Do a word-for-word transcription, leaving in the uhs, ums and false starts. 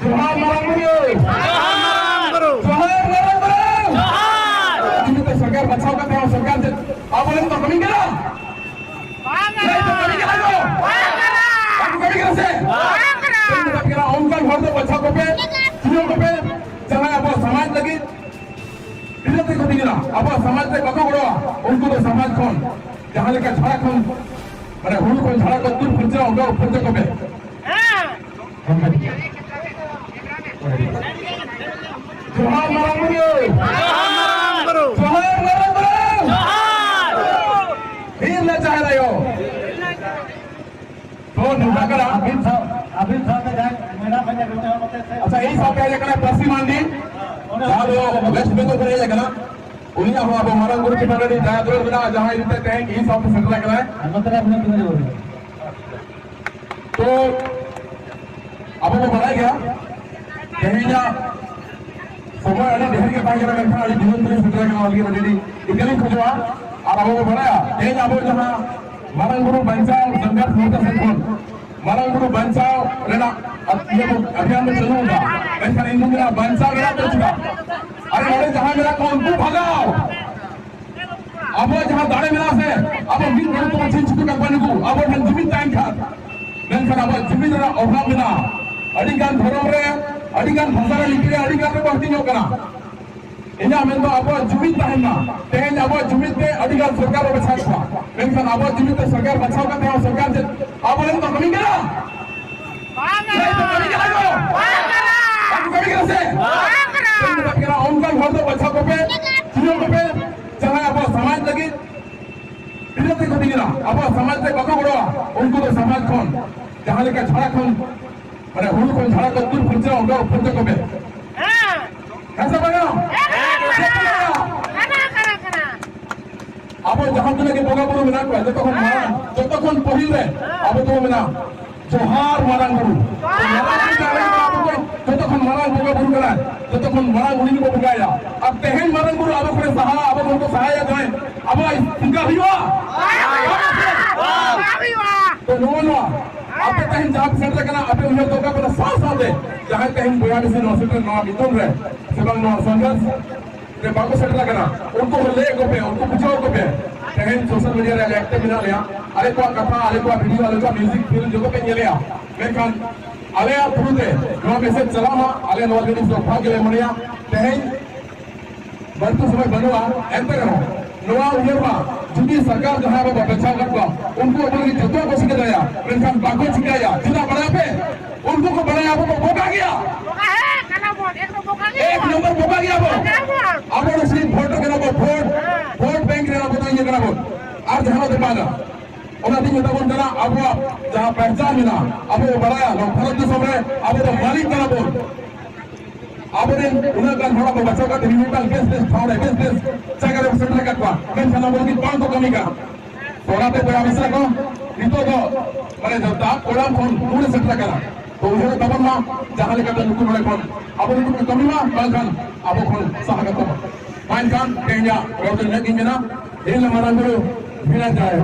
ᱡᱚᱦᱟᱨ ᱢᱟᱨᱟᱝ ᱵᱩᱨᱩ᱾ ᱡᱚᱦᱟᱨ ᱢᱟᱨᱟᱝ ᱵᱩᱨᱩ᱾ ᱡᱚᱦᱟᱨ ᱢᱟᱨᱟᱝ ᱵᱩᱨᱩ᱾ ᱡᱚᱦᱟᱨ᱾ ᱡᱩᱫᱤ ᱯᱮ ᱥᱚᱨᱠᱟᱨ ᱵᱟᱪᱷᱟᱣ ᱠᱟᱛᱮ ᱦᱚᱸ ᱥᱚᱨᱠᱟᱨ ᱪᱮᱫ ᱟᱵᱚ ᱞᱟᱹᱜᱤᱫ ᱠᱚ ᱠᱟᱹᱢᱤ ᱠᱟᱱᱟ? ᱵᱟᱝ ᱠᱟᱱᱟ᱾ ᱞᱟᱹᱭ ᱯᱮ, ᱠᱟᱹᱢᱤ ᱠᱟᱱᱟ ᱠᱚ? ᱵᱟᱝ ᱠᱟᱱᱟ᱾ ᱵᱟᱠᱚ ᱠᱟᱹᱢᱤ ᱠᱟᱱᱟ ᱥᱮ? ᱵᱟᱝ ᱠᱟᱱᱟ᱾ ᱪᱮᱫ ᱠᱚ ᱠᱟᱹᱢᱤ ᱠᱟᱱᱟ? ᱚᱱᱠᱟᱱ ᱦᱚᱲ ᱫᱚ ᱵᱟᱪᱷᱟᱣ ᱠᱚᱯᱮ, ᱪᱩᱱᱟᱹᱣ ᱠᱚᱯᱮ, ᱡᱟᱦᱟᱸᱭ ᱟᱵᱚ ᱥᱚᱢᱟᱡᱽ ᱞᱟᱹᱜᱤᱫ ᱵᱤᱨᱟᱴ ᱠᱚ ᱛᱤᱸᱜᱩᱱᱟ, ᱟᱵᱚᱣᱟᱜ ᱥᱚᱢᱟᱡᱽ ᱨᱮ ᱵᱟᱠᱚ ᱜᱚᱲᱚᱣᱟ, ᱩᱱᱠᱩ ᱫᱚ ᱥᱚᱢᱟᱡᱽ ᱠᱷᱚᱱ ᱡᱟᱦᱟᱸ ᱞᱮᱠᱟ ᱡᱷᱟᱲᱟ ᱠᱷᱚᱱ, ᱢᱟᱱᱮ ᱦᱩᱲᱩ ᱠᱷᱚᱱ ᱡᱷᱟᱲᱟ ᱠᱚ ᱛᱩᱫ ᱯᱷᱟᱨᱪᱟ, ᱚᱱᱠᱟ ᱯᱷᱟᱨᱪᱟ ᱠᱚᱯᱮ᱾ ᱡᱚᱦᱟᱨ ᱢᱟᱨᱟᱝ ᱵᱩᱨᱩ᱾ ᱡᱚᱦᱟᱨ ᱢᱟᱨᱟᱝ ᱵᱩᱨᱩ᱾ ᱡᱚᱦᱟᱨ ᱢᱟᱨᱟᱝ ᱵᱩᱨᱩ᱾ ᱡᱚᱦᱟᱨ᱾ ᱵᱤᱨ ᱞᱮ ᱡᱟᱦᱮᱨ ᱟᱭᱳ᱾ ᱛᱚ ᱱᱚᱝᱠᱟ ᱠᱟᱱᱟ᱾ ᱟᱹᱵᱤᱱ ᱥᱟᱶ, ᱟᱹᱵᱤᱱ ᱥᱟᱶᱛᱮ ᱡᱟᱦᱟᱸᱭ ᱢᱮᱰᱟᱢ ᱦᱮᱡ ᱟᱠᱟᱱᱟ, ᱚᱱᱟ ᱢᱚᱛᱮ ᱛᱮ ᱟᱪᱪᱷᱟ, ᱤᱧ ᱥᱟᱶᱛᱮ ᱦᱮᱡ ᱟᱠᱟᱱᱟ ᱯᱟᱹᱨᱥᱤ ᱢᱟᱱᱰᱤ, ᱡᱟᱦᱟᱸ ᱫᱚ ᱣᱮᱥᱴ ᱵᱮᱝᱜᱚᱞ ᱠᱷᱚᱱ ᱦᱮᱡ ᱟᱠᱟᱱᱟ᱾ ᱩᱱᱤᱭᱟᱜ ᱦᱚᱸ ᱟᱵᱚ ᱢᱟᱨᱟᱝ ᱵᱩᱨᱩ ᱪᱮᱛᱟᱱ ᱨᱮ ᱟᱹᱰᱤ ᱫᱟᱭᱟ ᱫᱩᱞᱟᱹᱲ ᱢᱮᱱᱟᱜᱼᱟ, ᱡᱟᱦᱟᱸ ᱤᱫᱤ ᱛᱮ ᱛᱮᱦᱮᱧ ᱤᱧ ᱥᱟᱶᱛᱮ ᱥᱮᱴᱮᱨ ᱟᱠᱟᱱᱟᱭ᱾ ᱟᱨ ᱱᱚᱛᱮ ᱨᱮ ᱟᱹᱵᱤᱱᱟᱜ ᱛᱤᱱᱟᱹᱜ ᱡᱳᱨ? ᱛᱚ ᱟᱵᱚ ᱵᱚ ᱵᱟᱲᱟᱭ ᱜᱮᱭᱟ, ᱛᱮᱦᱮᱧᱟᱜ ᱥᱚᱢᱚᱭ ᱟᱹᱰᱤ ᱰᱷᱮᱨ ᱜᱮ ᱛᱟᱦᱮᱸ ᱠᱟᱱᱟ, ᱢᱮᱱᱠᱷᱟᱱ ᱟᱹᱰᱤ ᱵᱤᱞᱚᱢ ᱛᱮᱞᱤᱧ ᱥᱮᱴᱮᱨ ᱟᱠᱟᱱᱟ, ᱚᱱᱟ ᱞᱟᱹᱜᱤᱫ ᱟᱹᱰᱤ ᱟᱹᱰᱤ ᱤᱠᱟᱹᱞᱤᱧ ᱠᱷᱚᱡᱚᱜᱼᱟ᱾ ᱟᱨ ᱟᱵᱚ ᱵᱚ ᱵᱟᱲᱟᱭᱟ, ᱛᱮᱦᱮᱧ ᱟᱵᱚ ᱡᱟᱦᱟᱸ ᱢᱟᱨᱟᱝ ᱵᱩᱨᱩ ᱵᱟᱧᱪᱟᱣ ᱥᱟᱝᱜᱟᱛ ᱥᱟᱶᱛᱟ ᱥᱮᱫ ᱠᱷᱚᱱ ᱢᱟᱨᱟᱝ ᱵᱩᱨᱩ ᱵᱟᱧᱪᱟᱣ ᱨᱮᱱᱟᱜ ᱤᱭᱟᱹ ᱵᱚ ᱟᱵᱷᱤᱭᱟᱱ ᱵᱚ ᱪᱟᱹᱞᱩ ᱟᱠᱟᱫᱟ, ᱢᱮᱱᱠᱷᱟᱱ ᱤᱧ ᱫᱩᱧ ᱢᱮᱱᱟ, ᱵᱟᱧᱪᱟᱣ ᱨᱮᱱᱟᱜ ᱫᱚ ᱪᱮᱫᱟᱜ? ᱟᱨ ᱱᱚᱰᱮ ᱡᱟᱦᱟᱸᱭ ᱢᱮᱱᱟᱜ ᱠᱚᱣᱟ, ᱩᱱᱠᱩ ᱵᱷᱟᱜᱟᱣ᱾ ᱟᱵᱚᱣᱟᱜ ᱡᱟᱦᱟᱸ ᱫᱟᱲᱮ ᱢᱮᱱᱟᱜᱼᱟ ᱥᱮ, ᱟᱵᱚ ᱢᱤᱫ ᱦᱚᱲ ᱛᱮᱵᱚ ᱪᱷᱤᱝ ᱪᱷᱩᱴᱩ ᱠᱟᱠᱚᱣᱟ ᱱᱩᱠᱩ, ᱟᱵᱚ ᱴᱷᱮᱱ ᱡᱩᱢᱤᱫ ᱛᱟᱦᱮᱱ ᱠᱷᱟᱱ᱾ ᱢᱮᱱᱠᱷᱟᱱ ᱟᱵᱚᱣᱟᱜ ᱡᱩᱢᱤᱫ ᱨᱮᱱᱟᱜ ᱚᱵᱷᱟᱵ ᱢᱮᱱᱟᱜᱼᱟ᱾ ᱟᱹᱰᱤ ᱜᱟᱱ ᱫᱷᱚᱨᱚᱢ ᱨᱮ, ᱟᱹᱰᱤ ᱜᱟᱱ ᱵᱷᱟᱥᱟ ᱨᱮ, ᱞᱤᱯᱤ ᱨᱮ ᱟᱹᱰᱤ ᱜᱟᱱ ᱨᱮᱵᱚ ᱦᱟᱹᱴᱤᱧᱚᱜ ᱠᱟᱱᱟ᱾ ᱤᱧᱟᱜ ᱢᱮᱱ ᱫᱚ ᱟᱵᱚᱣᱟᱜ ᱡᱩᱢᱤᱫ ᱛᱟᱦᱮᱱ ᱢᱟ᱾ ᱛᱮᱦᱮᱧ ᱟᱵᱚᱣᱟᱜ ᱡᱩᱢᱤᱫ ᱛᱮ ᱟᱹᱰᱤ ᱜᱟᱱ ᱥᱚᱨᱠᱟᱨ ᱵᱚ ᱵᱟᱪᱷᱟᱣ ᱠᱚᱣᱟ, ᱢᱮᱱᱠᱷᱟᱱ ᱟᱵᱚᱣᱟᱜ ᱡᱩᱢᱤᱫ ᱛᱮ ᱥᱚᱨᱠᱟᱨ ᱵᱟᱪᱷᱟᱣ ᱠᱟᱛᱮ ᱦᱚᱸ ᱥᱚᱨᱠᱟᱨ ᱪᱮᱫ ᱟᱵᱚ ᱞᱟᱹᱜᱤᱫ ᱠᱚ ᱠᱟᱹᱢᱤ ᱠᱟᱱᱟ? ᱵᱟᱝ ᱠᱟᱹᱢᱤ ᱠᱟᱱᱟ ᱠᱚ? ᱵᱟᱝ ᱠᱟᱱᱟ᱾ ᱵᱟᱠᱚ ᱠᱟᱹᱢᱤ ᱠᱟᱱᱟ ᱥᱮ? ᱵᱟᱝ ᱠᱟᱱᱟ᱾ ᱪᱮᱫ ᱠᱚ ᱠᱟᱹᱢᱤ ᱠᱟᱱᱟ? ᱚᱱᱠᱟᱱ ᱦᱚᱲ ᱫᱚ ᱵᱟᱪᱷᱟᱣ ᱠᱚᱯᱮ, ᱪᱩᱱᱟᱹᱣ ᱠᱚᱯᱮ, ᱡᱟᱦᱟᱸᱭ ᱟᱵᱚᱣᱟᱜ ᱥᱚᱢᱟᱡᱽ ᱞᱟᱹᱜᱤᱫ ᱵᱤᱨᱟᱴ ᱠᱚ ᱛᱤᱸᱜᱩᱱᱟ, ᱟᱵᱚᱣᱟᱜ ᱥᱚᱢᱟᱡᱽ ᱨᱮ ᱵᱟᱠᱚ ᱜᱚᱲᱚᱣᱟ, ᱩᱱᱠᱩ ᱫᱚ ᱥᱚᱢᱟᱡᱽ ᱠᱷᱚᱱ ᱡᱟᱦᱟᱸ ᱞᱮᱠᱟ ᱡᱷᱟᱲᱟ ᱠᱷᱚᱱ, ᱢᱟᱱᱮ ᱦᱩᱲᱩ ᱠᱷᱚᱱ ᱡᱷᱟᱲᱟ ᱠᱚ ᱛᱩᱫ ᱯᱷᱟᱨᱪᱟ, ᱚᱱᱠᱟ ᱯᱷᱟᱨᱪᱟ ᱠᱚᱯᱮ᱾ ᱦᱮᱸ᱾ ᱦᱮᱸ ᱥᱮ ᱵᱟᱝᱟ? ᱦᱮᱸ, ᱦᱮᱸ, ᱦᱮᱸ᱾ ᱠᱟᱱᱟ, ᱠᱟᱱᱟ, ᱠᱟᱱᱟ᱾ ᱟᱵᱚ ᱡᱟᱦᱟᱸ ᱛᱤᱱᱟᱹᱜ ᱜᱮ ᱵᱚᱸᱜᱟ ᱵᱩᱨᱩ ᱢᱮᱱᱟᱜ ᱠᱚᱣᱟ, ᱡᱚᱛᱚ ᱠᱷᱚᱱ ᱢᱟᱨᱟᱝ, ᱡᱚᱛᱚ ᱠᱷᱚᱱ ᱯᱟᱹᱦᱤᱞ ᱨᱮ ᱟᱵᱚ ᱫᱚᱵᱚ ᱢᱮᱱᱟ, "ᱡᱚᱦᱟᱨ ᱢᱟᱨᱟᱝ ᱵᱩᱨᱩ᱾" ᱡᱚᱦᱟᱨ ᱢᱟᱨᱟᱝ ᱵᱩᱨᱩ᱾ ᱡᱚᱛᱚ ᱠᱷᱚᱱ ᱢᱟᱨᱟᱝ ᱵᱚᱸᱜᱟ ᱵᱩᱨᱩ ᱠᱟᱱᱟᱭ, ᱡᱚᱛᱚ ᱠᱷᱚᱱ ᱢᱟᱨᱟᱝ ᱩᱱᱤ ᱜᱮᱵᱚ ᱵᱚᱸᱜᱟᱭᱟ᱾ ᱟᱨ ᱛᱮᱦᱮᱧ ᱢᱟᱨᱟᱝ ᱵᱩᱨᱩ ᱟᱵᱚ ᱠᱷᱚᱱ ᱥᱟᱦᱟ, ᱟᱵᱚ ᱠᱷᱚᱱ ᱠᱚ ᱥᱟᱦᱟᱭᱟ, ᱛᱚᱵᱮ ᱟᱵᱚᱣᱟᱜ ᱪᱤᱱᱛᱟ ᱦᱩᱭᱩᱜᱼᱟ? ᱵᱟᱝ ᱦᱩᱭᱩᱜᱼᱟ᱾ ᱵᱟᱝ ᱦᱩᱭᱩᱜᱼᱟ᱾ ᱛᱚ ᱱᱚᱜᱼᱚ ᱱᱚᱣᱟ, ᱟᱯᱮ ᱛᱮᱦᱮᱧ ᱡᱟᱦᱟᱸ ᱯᱮ ᱥᱮᱴᱮᱨ ᱟᱠᱟᱱᱟ, ᱟᱯᱮ ᱩᱭᱦᱟᱹᱨ ᱫᱚᱦᱚ ᱠᱟᱜ ᱯᱮ, ᱥᱟᱶ ᱥᱟᱶᱛᱮ ᱛᱮᱦᱮᱧ ᱵᱚᱭᱦᱟ ᱢᱤᱥᱤ ᱱᱚᱣᱟ ᱥᱮᱴᱮᱨ, ᱱᱚᱣᱟ ᱢᱤᱫᱩᱱ ᱨᱮ ᱥᱮ ᱵᱟᱝ ᱱᱚᱣᱟ ᱥᱚᱝᱜᱷᱟᱨᱥ ᱨᱮ ᱵᱟᱠᱚ ᱥᱮᱴᱮᱨ ᱟᱠᱟᱱᱟ, ᱩᱱᱠᱩ ᱦᱚᱸ ᱞᱟᱹᱭ ᱟᱠᱚ ᱯᱮ, ᱩᱱᱠᱩ ᱵᱩᱡᱷᱟᱹᱣ ᱟᱠᱚ ᱯᱮ᱾ ᱛᱮᱦᱮᱧ ᱥᱳᱥᱟᱞ ᱢᱤᱰᱤᱭᱟ ᱨᱮ ᱟᱞᱮ ᱮᱠᱴᱤᱵᱷ ᱢᱮᱱᱟᱜ ᱞᱮᱭᱟ, ᱟᱞᱮ ᱠᱚᱣᱟᱜ ᱠᱟᱛᱷᱟ, ᱟᱞᱮ ᱠᱚᱣᱟᱜ ᱵᱷᱤᱰᱤᱭᱳ, ᱟᱞᱮ ᱠᱚᱣᱟᱜ ᱢᱤᱣᱡᱤᱠ ᱯᱷᱤᱞᱢ ᱡᱚᱛᱚ ᱯᱮ ᱧᱮᱞᱮᱜᱼᱟ, ᱢᱮᱱᱠᱷᱟᱱ ᱟᱞᱮᱭᱟᱜ ᱛᱷᱨᱩ ᱛᱮ ᱱᱚᱣᱟ ᱢᱮᱥᱮᱡᱽ ᱪᱟᱞᱟᱜ ᱢᱟ, ᱟᱞᱮ ᱱᱚᱣᱟ ᱡᱤᱱᱤᱥ ᱫᱚ ᱵᱷᱟᱜᱽ ᱜᱮᱞᱮ ᱢᱚᱱᱮᱭᱟ᱾ ᱛᱮᱦᱮᱧ ᱵᱟᱹᱲᱛᱤ ᱥᱚᱢᱚᱭ ᱵᱟᱹᱱᱩᱜᱼᱟ, ᱮᱱᱛᱮ ᱨᱮᱦᱚᱸ ᱱᱚᱣᱟ ᱩᱭᱦᱟᱹᱨ ᱢᱟ, ᱡᱩᱫᱤ ᱥᱚᱨᱠᱟᱨ ᱡᱟᱦᱟᱸᱭ ᱵᱟᱵᱟ ᱵᱟᱪᱷᱟᱣ ᱟᱠᱟᱫ ᱠᱚᱣᱟ, ᱩᱱᱠᱩ ᱟᱵᱚ ᱞᱟᱹᱜᱤᱫ ᱡᱚᱛᱚ ᱠᱚ ᱪᱤᱠᱟᱹ ᱫᱟᱲᱮᱭᱟᱜᱼᱟ, ᱢᱮᱱᱠᱷᱟᱱ ᱵᱟᱠᱚ ᱪᱤᱠᱟᱹᱭᱟ᱾ ᱪᱮᱫᱟᱜ ᱵᱟᱲᱟᱭᱟ ᱯᱮ? ᱩᱱᱠᱩ ᱠᱚ ᱵᱟᱲᱟᱭᱟ ᱟᱵᱚ ᱵᱚ ᱵᱚᱠᱟ ᱜᱮᱭᱟ᱾ ᱵᱚᱠᱟ ᱦᱮᱸ ᱠᱟᱱᱟ ᱵᱚᱱ, ᱮᱠᱫᱚᱢ ᱵᱚᱠᱟ ᱜᱮᱭᱟ ᱮᱠ ᱵᱚᱱ᱾ ᱱᱚᱢᱵᱚᱨ ᱵᱚᱠᱟ ᱜᱮᱭᱟ ᱵᱚᱱ᱾ ᱵᱚᱠᱟ ᱵᱚᱱ᱾ ᱟᱵᱚ ᱫᱚ ᱥᱤᱨᱤᱯ ᱵᱷᱳᱴ ᱠᱟᱱᱟ ᱵᱚ, ᱵᱷᱳᱴ, ᱦᱮᱸ᱾ ᱵᱷᱳᱴ ᱵᱮᱝᱠ ᱨᱮ ᱟᱵᱚ ᱫᱚ ᱤᱭᱟᱹ ᱠᱟᱱᱟ ᱵᱚᱱ, ᱟᱨ ᱡᱟᱦᱟᱸ ᱫᱚ ᱵᱟᱝᱟ᱾ ᱚᱱᱟᱛᱤᱧ ᱢᱮᱛᱟ ᱵᱚᱱ ᱠᱟᱱᱟ, ᱟᱵᱚᱣᱟᱜ ᱡᱟᱦᱟᱸ ᱯᱮᱦᱪᱟᱱ ᱢᱮᱱᱟᱜᱼᱟ, ᱟᱵᱚ ᱵᱚ ᱵᱟᱲᱟᱭᱟ, ᱱᱚᱣᱟ ᱵᱷᱟᱨᱚᱛ ᱫᱤᱥᱚᱢ ᱨᱮ ᱟᱵᱚ ᱫᱚ ᱢᱟᱹᱞᱤᱠ ᱠᱟᱱᱟ ᱵᱚᱱ᱾ ᱟᱵᱚᱨᱮᱱ ᱩᱱᱟᱹᱜ ᱜᱟᱱ ᱦᱚᱲ ᱟᱵᱚ ᱵᱟᱪᱷᱟᱣ ᱠᱟᱛᱮ ᱢᱤᱫᱴᱟᱝ ᱵᱮᱥ ᱵᱮᱥ ᱴᱷᱟᱶ ᱨᱮ ᱵᱮᱥ ᱵᱮᱥ ᱡᱟᱭᱜᱟ ᱨᱮ ᱥᱮᱴᱮᱨ ᱟᱠᱟᱫ ᱠᱚᱣᱟ, ᱢᱮᱱᱠᱷᱟᱱ ᱟᱵᱚ ᱞᱟᱹᱜᱤᱫ ᱵᱟᱝ ᱠᱚ ᱠᱟᱹᱢᱤ ᱠᱟᱱᱟ᱾ ᱚᱱᱟᱛᱮ ᱵᱚᱭᱦᱟ ᱢᱤᱥᱨᱟ ᱠᱚ, ᱱᱤᱛᱚᱜ ᱫᱚ ᱢᱟᱱᱮ ᱫᱟᱜ ᱠᱚᱲᱟᱢ ᱠᱷᱚᱱ ᱩᱱᱤ ᱥᱮᱴᱮᱨ ᱟᱠᱟᱱᱟ᱾ ᱛᱚ ᱩᱭᱦᱟᱹᱨ ᱛᱟᱵᱚᱱ ᱢᱟ, ᱡᱟᱦᱟᱸ ᱞᱮᱠᱟᱛᱮ ᱱᱩᱠᱩ ᱱᱚᱰᱮ ᱠᱷᱚᱱ ᱟᱵᱚ ᱞᱟᱹᱜᱤᱫ ᱠᱚ ᱠᱟᱹᱢᱤ ᱢᱟ, ᱵᱟᱝᱠᱷᱟᱱ ᱟᱵᱚ ᱠᱷᱚᱱ ᱥᱟᱦᱟ ᱠᱟᱛᱮ ᱢᱟ᱾ ᱢᱮᱱᱠᱷᱟᱱ ᱛᱮᱦᱮᱧᱟᱜ ᱨᱚᱲ ᱫᱚ ᱤᱱᱟᱹᱜ ᱜᱤᱧ ᱢᱮᱱᱟ᱾ ᱤᱧ ᱞᱮ ᱢᱟᱨᱟᱝ ᱵᱩᱨᱩ ᱵᱷᱤᱱᱟ ᱡᱟᱦᱮᱨ᱾